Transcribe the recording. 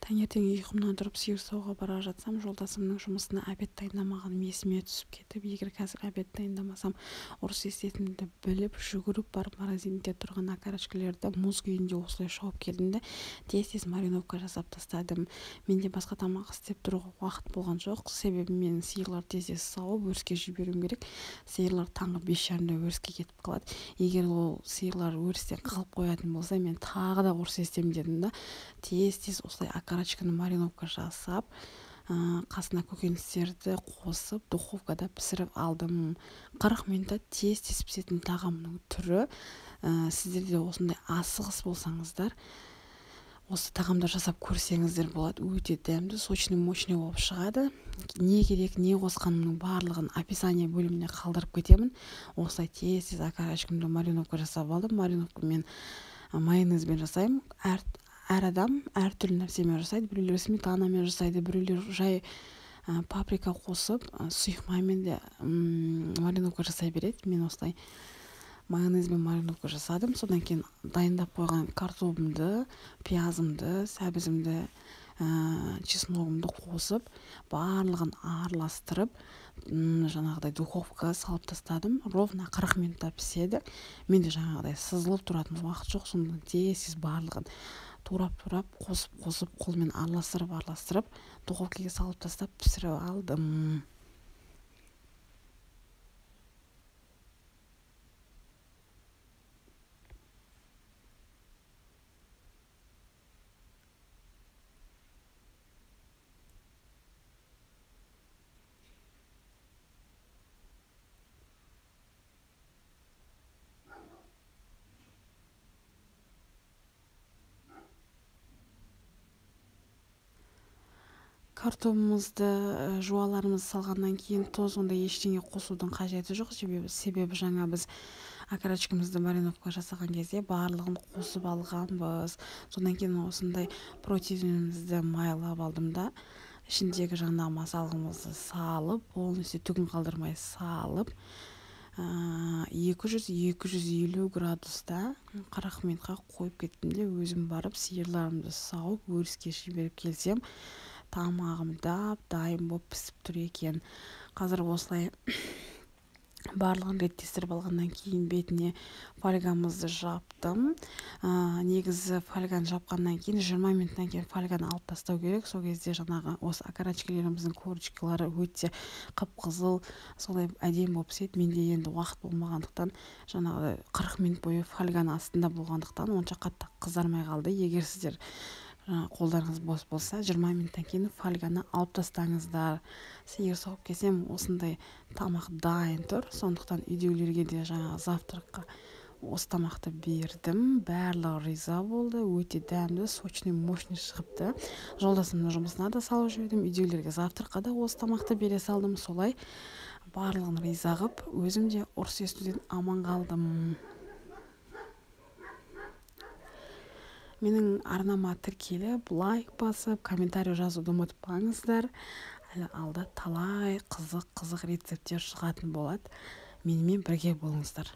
Таңертең ұйқымнан тұрып сиыр саууға бара жатсам, жолдасымның жұмысына обед дайындамағаным есіме түсіп кетіп, егер қазір обед дайындамасам, ұрыс еститінімді біліп, жүгіріп барып морозильникте тұрған окорочкалерді мұз күйінде осылай шауып келдім де, тез-тез мариновка жасап тастадым. Менде басқа тамақ істеп тұруға уақыт болған жоқ, себебі менің сиырлар тез-тез сауып өріске жіберуім керек. Сиырлар таңғы 5:30-да өріске кетіп қалады. Егер ол сиырлар өрістен қалып қоятын болса, мен тағы да ұрыс естемін дедім да, тез-тез осылай окорочканы мариновка жасап, қасына көкөністерді қосып, духовкада пісіріп алдым. 40 минутта тез-тез пісетін тағамның түрі. Сіздер де осындай асығыс болсаңыздар, осы тағамды жасап көрсеңіздер болады. Өте дәмді, сочный, мощный болып шығады. Не керек, не қосқанымның барлығын описание бөліміне қалдырып кетемін. Осылай тез-тез окорочкамды мариновка жасап алдым. Мариновка мен майонезбен жасаймын. Әр адам әртүрлі нәрсемен жасайды. Біреулер сметанамен жасайды, біреулер жай паприка қосып, сұйық маймен де мариновка жасай береді. Мен осылай майонезбен мариновка жасадым. Содан кейін дайындап қойған картобымды, пиязымды, сәбізімді, чесногымды қосып, барлығын араластырып, жаңағыдай духовкаға салып тастадым. Ровно 40 минутта піседі. Менде жаңағыдай сызылып тұратын уақыт жоқ, сондықтан тез-тез барлығын турап-турап, қосып-қосып, қолмен араластырып-араластырып, духовкаға салып тастап пісіріп алдым. Картобымызды, жуаларымызды салғаннан кейін тұз ондай ештеңе қосудың қажеті жоқ, себебі жаңа біз окорочкамызды мариновка жасаған кезде барлығын қосып алғанбыз. Содан кейін осындай противенімізді майлап алдым да, ішіндегі жаңа масалғымызды салып, полностью түгін қалдырмай салып, 200-250 градуста 40 минутқа қойып кеттім де, өзім барып сиырларымды сауып өріске жіберіп келсем, тамағым дап-дайын болып пісіп тұр екен. Қазір осылай барлығын реттестіріп алғаннан кейін бетіне фольгамызды жаптым. Негізі фольганы жапқаннан кейін 20 минуттан кейін фольганы алып тастау керек. Сол кезде жаңағы осы окорочкалеріміздің корочкалары өте қып-қызыл, солай әдемі болып піседі. Менде енді уақыт болмағандықтан жаңағы 40 минут бойы фольганың астында болғандықтан онша қатты қызармай қалды. Егер сіздер қолдарыңыз бос болса, 20 минуттан кейін фольганы алып тастаңыздар. Сиыр соғып келсем, осындай тамақ дайын тұр. Сондықтан үйдегілерге де жаңағы завтракқа осы тамақты бердім. Барлығы риза болды. Өте дәмді, сочный, мощный шығыпты. Жолдасымның жұмысына да салып жібердім. Үйдегілерге завтракқа да осы тамақты бере салдым. Солай барлығын риза қылып, өзім де ұрыс естуден аман қалдым. Менің арнама тіркеліп, лайк басып, комментарий жазуды ұмытпаңыздар. Әлі алда талай қызық-қызық рецепттер шығатын болады. Менімен бірге болыңыздар.